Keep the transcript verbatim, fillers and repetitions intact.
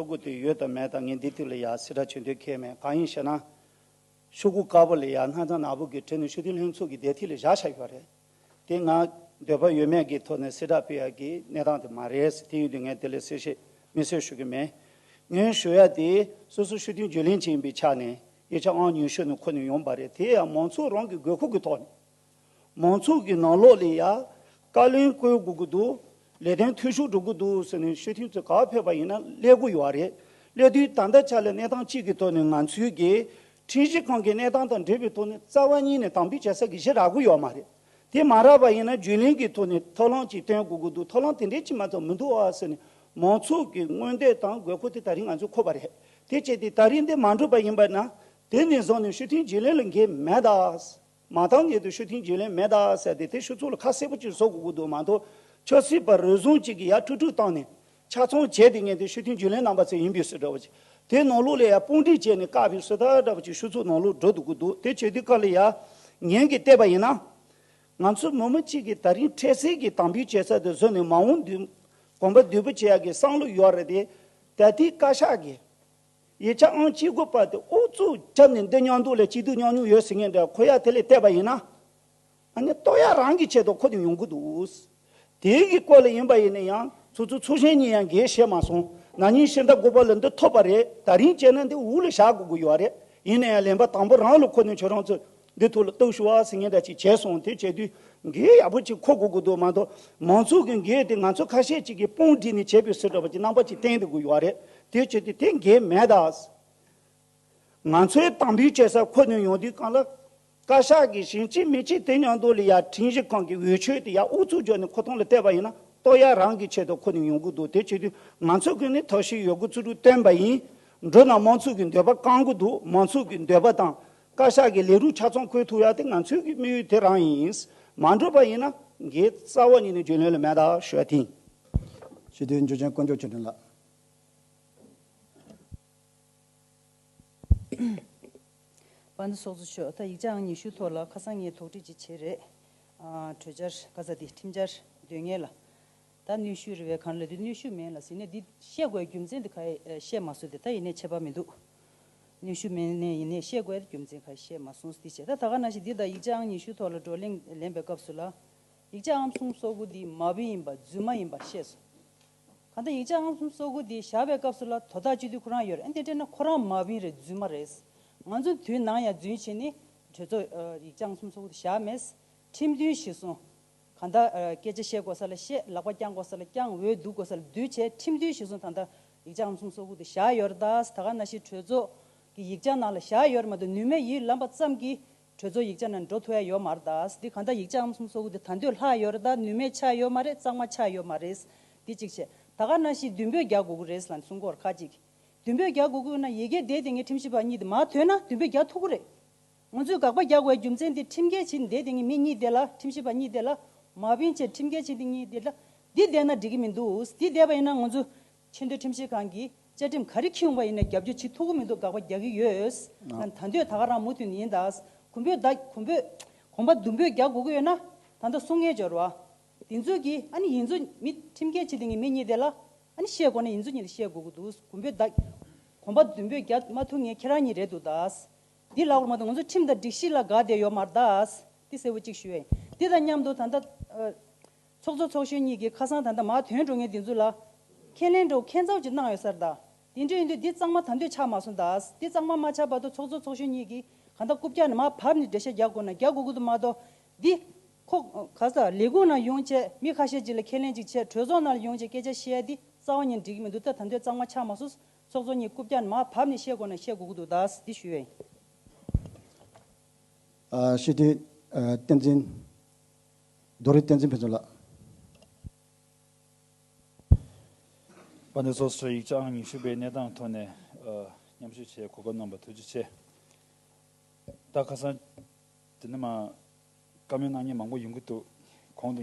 ཤོག་གུ་དེ་ཡོད་དང་མེད་དང་ངས་འདི་དུས་ལ་ཡ་གསལ་བསྒྲགས་བྱེད་འདོད་ཁེལ་མེད། གང་ཡིན་ཞེ་ན། ཤོག་གུ་དཀར་པོ་ལ་ཡ་སྣ་ཚང་ནག་པོ་གི་བྲིས་ནས་སྤྱི་འཐུས་ལྷན་ཚོགས་ཀྱི་སྡེ་ཐིག་ལ་བཞག་བཞག་ཡོད་རེད། དེ་ང་འདོད་པ་ཡོད་མེད་ཀྱི་ཐོག་ནས་གསལ་བསྒྲགས་སྤེལ་ཡག་གི་གནས་སྟངས་དེ་མ་རེད། དེ་ཡིན་དུས་ངས་དེ་ལ་གསལ་བཤད་མི་གསལ་ཞུ་གི་མེད། ངས་ཞུ་ཡ་དེ་སོ་སོ་སྤྱི་འཐུས་རྒྱུན་ལས་ཅིག་ཡིན་པའི་ཆ་ནས་ཡིག་ཆ་ཨང་ཉི་ཤུ་ནས་ཁོ་ནས་ཡོང་པ་རེད། དེ་ཡང་མང་ཚོགས་རང་གི་དགོས་མཁོ་གི་ཐོག་ནས། མང་ཚོགས་ཀྱི་ནང་ལོགས་ལ་ཡ་བཀའ་བློན་བསྐོ་དགོས་ཀྱི་འདུག་ལས་དོན་འཐུས་ཤོར་འགྲོ་གི་འདུག་ཟེར་ནས་སྤྱི་འཐུས་ཚོས་ག་པར་ཕེབས་པ་ཡིན་ན་སླེབས་ཀྱི་ཡོད་རེད། སླེབས་དུས་ད་ལྟ་ཆ་ལ་གནས་སྟངས་གཅིག་གི་ཐོག་ནས་ང་ཚོའི་གི་ཁྲིམས་ཞིབ་ཁང་གི་གནས་སྟངས་དང་འབྲེལ་བའི་ཐོག་ནས་རྩ་བ་ཉིད་ནས་དམ་འབུལ་བྱེད་ས་གི་གཞི་རག་གི་ཡོད་མ་རེད། དེ་མ་རག་པ་ཡིན་ན་རྒྱུན་ལས་ཀྱི་ཐོག་ནས་ཐབས་ལམ་ཅིག་སྟོན་དགོས་ཀྱི་འདུག་ཐབས་ལམ་དེ་འདྲའི་ཅིག་མ་གཏོགས་མི་འདུག་ཨ་ཟེར་ནས་མང་ཚོགས་ཀྱི་མངོན་འདོད་དང་དགོས་མཁོ་དེ་ད་རིང་ང་ཚོས་གོ་བ་རེད། དེ་བྱས་ཏེ་ད་རིང་འདི་མ་འགྲུབ་པ་ཡིན་པ་ན་དེ་ནས་བཟུང་ནས་སྤྱི་འཐུས་རྒྱུན་ལས་ལ་འགན་མེད་ད། མ་བཏང་ངེས་དུ་སྤྱི་འཐུས་རྒྱུན་ལས་མེད་ད་ཟེར་ཏེ་དེ་ཕྱི་ཚུལ་ལ་ཁ་གསལ་པོ་ཅིག་བཟོ་དགོས་ཀྱི་འདུག་མ་གཏོགས་ཆབ་སྲིད་པ་རེ་ཟུང་ཅིག་གིས་ཡར་དཀྲུག་དཀྲུག་བཏང་ནས་ཆ་ཚང་བྱས་ཏེ་ངེས་དུ་སྤྱི་འཐུས་རྒྱུན་ལས་རྣམ་པ་ཚོ་ཡིན་པའི་བཟོ་འདྲ་བ་ཅིག་དེ་ནང་ལོགས་ལ་ཡར་དཔུང་སྒྲིག་བྱས་ནས་བཀག་པའི་བཟོ་ལྟ་འདྲ་བ་ཅིག་ཕྱི་ཚུལ་ནང་ལོགས་འགྲོ་འདུག་གི་འདུག་དེ་བྱེད་དུས་སྐབས་ལ་ཡ་ངེད་ཀྱིས་བལྟས་པ་ཡིན་ན། ང་ཚོ་མི་མང་གཅིག་གིས་ད་རིང་འཕྲལ་སེལ་གྱི་དམ་འབུལ་བྱེད་ས་དེ་བཟོས་ནས་མ་འོངས་མདུན་གོམ་པ་མདུན་སྤོ་བྱེད་ཡག་གི་བསམ་བློ་ཡོད་རེད་དེ། ད་ལྟའི་བཀའ་ཤག་གིས་ཡིག་ཆ་ཨང་གཅིག་དགུ་པ་དེ་ཨུ་ཚུགས་བརྒྱབ་ནས་འདི་མཉམ་དུ་ལ་སྐྱིད་སྡུག་མཉམ་མྱོང་ཡོད་ཟེར་མཁན་འདྲ་ཁོ་ཡ་དེ་ལས་བལྟས་པ་ཡིན་ན། ཨ་ནི་གཏོར་ཡ་རང་གི་ཆེད་དུ་ཁོ་དེ་ཡོང་གི་འདུག་དེའི་གི་སྐོར་ལ་ཡིན་པ་ཡིན་ན་ཡང་ཚོགས་གཙོ་ཚོགས་གཞོན་གཉིས་ཡང་འགན་བཞེས་མ་སོང་། ན་ནིང་ཕྱི་ཟླ་དགུ་པ་ལ་འདི་ཐོབ་པ་རེད། ད་རིང་བྱས་ན་འདི་འུ་ལ་བཞག་དགོས་ཀྱི་ཡོད་རེད། ཡིན་ན་ཡང་ལན་པ་དང་པོ་རང་ལ་ཁོ་ནས་ཁྱོད་རང་ཚོ་འདི་ཐོག་ལ་གཏུག་ཞུ་བ་ཟེར་མཁན་འདྲ་ཅིག་བྱས་སོང་། དེ་བྱས་དུས་འགན་ཡག་པོ་ཅིག་འཁུར་དགོས་ཀྱི་འདུག་མ་གཏོགས་མང་ཚོགས་ཀྱི་འགན་དེ་ང་ཚོ་ཁ་ཤས་ཅིག་གིས་དཔུང་སྒྲིག་ནས་བྱས་པའི་བཟོ་འདྲ་བ་ཅིག་རྣམ་པ་ཅིག་བསྟན་དགོས་ཀྱི་ཡོད་རེད། དེ་བྱས་དུས་དེ་འགན་མེད་ད། ང་ཚོའི་དམ་འབུལ་བྱེད་ས་ཁོ་ནས་ཡོང་དུས་གང་ལ། བཀའ་ཤག་གིས་ཞིང་ཆེན་མི་ཆེན་དེ་མཉམ་དུ་ལ་ཡ་ཁྲིམས་ཞིབ་ཁང་གི་འོས་ཆོས་དེ་ཡ་ཨུ་ཚུགས་བརྒྱབ་ནས་ཁོ་ཐོང་ལ་བལྟས་པ་ཡིན་ན་གཏོར་ཡ་རང་གི་ཆེད་དུ་ཁོ་ནས་ཡོང་གི་འདུག་དེ་བྱེད་དུས་ང་ཚོ་ཀུན་ནས་ཐབས་ཤེས་ཡོད་དགུ་ཚུགས་རུ་བཏོན་པ་ཡིན། འགྲོ་ན་མང་ཚོགས་ཀྱི་འདོད་པ་བསྐང་གི་འདུག་མང་ཚོགས་ཀྱི་འདོད་པ་དང་བཀའ་ཤག་གི་ལས་རུ་ཆ་ཚང་བཀོད་ཐུབ་ཡ་དེ་ང་ཚོའི་གི་དམིགས་ཡུལ་དེ་རང་ཡིན། མ་འགྲུབ་པ་ཡིན་ན་འགན་རྩ་བ་ཉིད་ནས་རྒྱུན་ལས་ལ་མེད་ད་ཞུ་བ་དེ་ཡིན། སྤྱི་འཐུས་འཇུ་ཆེན་དཀོན་མཆོག་ཆོས་སྒྲོན་ལགས། དཔལ་ལྡན་ཚོགས་གཙོ་མཆོག་ད་ཡིག་ཆ་ཨང་ཉི་ཤུ་ཐོག་ལ་ཁ་སང་ངས་དོགས་འདྲི་ཅིག་བྱས་རེད། ཨ་གྲོས་འཆར་ག་ས་དེ་ཁྲིམས་འཆར་འདོན་མཁན་ལ། ད་གནོན་ཤུགས་རེད་བས་གང་ལ་དེ་གནོན་ཤུགས་མེད་ལ་ཟེར་ནས་འདི་བཤད་དགོས་རྒྱུ་མཚན་དེ་ག་ཡེ་བཤད་མ་སོང་སྟེ། ད་ཡིན་ནའི་ཁྱད་པར་མི་འདུག་གནོན་ཤུགས་མེད་ནས་ཡིན་ནའི་བཤད་དགོས་རྒྱུ་མཚན་ག་ཡེ་བཤད་མ་སོང་སྟེ་བྱས། ད་ད་ག་ནང་བཞིན་འདི་ད་ཡིག་ཆ་ཨང་ཉི་ཤུ་ཐོག་ལ་བགྲོ་གླེང་ལེན་པའི་སྐབས་སུ་ལ། ཡིག་ཆ་ཨང་གསུམ་སོ་དགུ་འདི་མ་བུན་ཡིན་པ་རྫུན་མ་ཡིན་པ་བཤད་སོང་། གང་ལྟར་ཡིག་ཆ་ཨང་གསུམ་སོ་དགུ་འདི་བཞག་པའི་སྐབས་སུ་ལ་དོ་བདག་སྤྱི་འཐུས་ཁོ་རང་ཡོད་རེད། ཨ་འདི་སྤྲད་ན་ཁོ་རང་མ་བུན་རེད། རྫུན་མ་རེད། ང་ཚོ་དུས་ནང་ཡང་རྫུན་བྱས་ནས་གྲོས་ཚོགས་ཡིག་ཆ་ཨང་གསུམ་སོ་དགུ་འདི་བཞག་མེད། ཁྲིམས་མཐུན་གཞིར་བཟུང་། གང་ལྟར་སྐད་ཆ་བཤད་དགོས་ས་ལ་བཤད། ལག་པ་བརྐྱང་དགོས་ས་ལ་བརྐྱང་། འོས་བསྡུ་དགོས་ས་ལ་བསྡུ་བྱས་ཁྲིམས་མཐུན་གཞིར་བཟུང་ད་ལྟ་ཡིག་ཆ་ཨང་གསུམ་སོ་དགུ་འདི་བཞག་ཡོད་རེད་ད། ད་ག་ནང་བཞིན་གྲོས་ཚོགས་ཀྱི་ཡིག་ཆ་ནང་ལ་བཞག་ཡོད་རེད་མ་གཏོགས་ནུས་མེད་ཡིད་ལམ་པ་ཙམ་གྱིས། གྲོས་ཚོགས་ཡིག་ཆ་ནང་འགྲོ་ཐུབ་ཡ་ཡོད་མ་རེད་ད། འདི་གང་ལྟར་ཡིག་ཆ་ཨང་གསུམ་སོ་དགུ་འདི་ད་འདོད་ལྷག་ཡོད་རེད་ད། ནུས་མེད་ཆགས་ཡོད་མ་རེད། གཙང་མ་ཆགས་ཡོད་མ་རེད། འདི་གཅིག་བྱས། ད་ག་ནང་བཞིན་མདུན་སྤོས་རྒྱག་དགོས་ཀྱི་རེད་ལབ་གསུང་གི་ཡོད་རེད་ཁ་ཅིག་མདུན་སྤོས་རྒྱག་དགོས་ཀྱི་ཡོད་ན་ཡི་གེ་དེ་དེ་ངས་ཁྲིམས་ཞིབ་པ་གཉིས་དེ་མར་ཐོན་ན་མདུན་སྤོས་རྒྱག་ཐུབ་ཀྱི་རེད། ང་ཚོས་དགག་པ་རྒྱག་དགོས་རྒྱུ་མཚན་དེ་ཁྲིམས་འགལ་བྱེད་དེ་དེ་ངས་མི་གཉིས་དེ་ལ་ཁྲིམས་ཞིབ་པ་གཉིས་དེ་ལ་མ་བུན་བྱས་ཁྲིམས་འགལ་བྱེད་དེ་གཉིས་དེ་ལ་འདི་བསྡད་ན་འགྲིག་གི་མི་འདུག་འདི་བསྡད་པ་ཡིན་ན་ང་ཚོ། ཆེས་མཐོའི་ཁྲིམས་ཞིབ་ཁང་གིས་བཅའ་ཁྲིམས་ག་རེ་འཁྱེར་ཡོང་བ་ཡིན་ན་རྒྱབ་སྐྱོར་བྱེད་ཐུབ་ཀྱི་མི་འདུག་དགག་པ་རྒྱག་གི་ཡོད། ང་ད་འདོད་ད་ག་རང་མུ་མཐུད་ནས་ཡིན་ད། གོམ་པ་ད་གོམ་པ་གོམ་པ་མདུན་སྤོས་རྒྱག་དགོས་ཀྱི་ཡོད་ན་ད་ལྟ་གསུང་ངེས་འབྱོར་བ། དེ་ཚོ་གིས་ཨ་ནི་ཡིན་ཚོ་མི་ཁྲིམས་འགལ་བྱེད་དེ་ངས་མི་གཉིས་དེ་ལ་ཨ་ནི་བཤད་དགོས་ན་ཡིན་ཚོ་གཉིས་ལ་བཤད་དགོས་ཀྱི་འདུག་གོམ་པ་ད་གོམ་པ་མདུན་སྤོས་རྒྱག་མ་ཐུབ་མཁན་ཁྱེད་རང་གཉིས་རེད་འདུག་ད། འདི་ལབ་དགོས་མ་གཏོགས་ང་ཚོ་ཁྲིམས་དང་སྒྲིག་གཞི་ལ་དགའ་བསྡད་ཡོད་མ་རེད་ད། འདི་གསལ་པོ་གཅིག་ཞུ་ཡ་ཡིན། འདི་དང་མཉམ་དུ་ད་ལྟ། ཚོགས་གཙོ་ཚོགས་གཞོན་གཉིས་ཀྱིས་ཁ་སང་ད་ལྟ་མར་ཐོན་འགྲོ་མཁན་དེ་ཚོ་ལ་ཁས་ལེན་འགྲོ་ཁྱད་མཚར་ཅིག་གནང་ཡོད་ས་རེད་ད། དེ་འདྲ་ཡིན་དུས་འདི་གཙང་མ་ད་འདོད་ཆགས་མ་སོང་ད། འདི་གཙང་མ་མ་ཆགས་བར་དུ་ཚོགས་གཙོ་ཚོགས་གཞོན་གཉིས་ཀྱིས་གང་ལྟར་རྐུབ་བཀྱག་ནས་མར་བབས་ནས་འགྲེལ་བཤད་རྒྱག་དགོས་ན་རྒྱག་དགོས་ཀྱི་འདུག་མ་གཏོགས་འདི་ཁོ་ག་ས་ལས་ཁུངས་ནང་ཡོང་བྱས་མི་ཁ་ཤས་ཅིག་ལ་ཁས་ལེན་ཅིག་བྱས་གྲོས་ཚོགས་ནང་ལ་ཡོང་བྱས་སྐད་ཆ་བཤད་ཡ་འདི་རྩ་བ་ཉིད་འགྲིག་གི་མི་འདུག་ད་ད་འདོད་གཙང་མ་ཆགས་མ་སོང་། ཚོགས་གཙོ་གཉིས་རྐུབ་བཀྱག་ནས་མར་བབས་ནས་བཤད་དགོས་ན་བཤད་དགོས་ཀྱི་འདུག་ད་འདི་ཞུ་ཡ་ཡིན། ཨ་སྤྱི་འཐུས་ཨ་བསྟན་འཛིན། རྡོ་རིང་བསྟན་འཛིན་ཕུན་ཚོགས་ལགས། དཔལ་ལྡན་ཚོགས་གཙོ་ཡིག་ཆ་ཨང་ཉི་ཤུ་པའི་གནས་སྟངས་ཐོག་ནས་ཨ་མཉམ་ཞུགས་བྱེད་གོ་སྐབས་གནང་བར་ཐུགས་རྗེ་ཆེ། ད་ཁ་སང་དེ་ནས་མ་བཀའ་མོལ་གནང་མཁན་མང་པོ་ཡོང་གི་འདུག་གོང་དུ་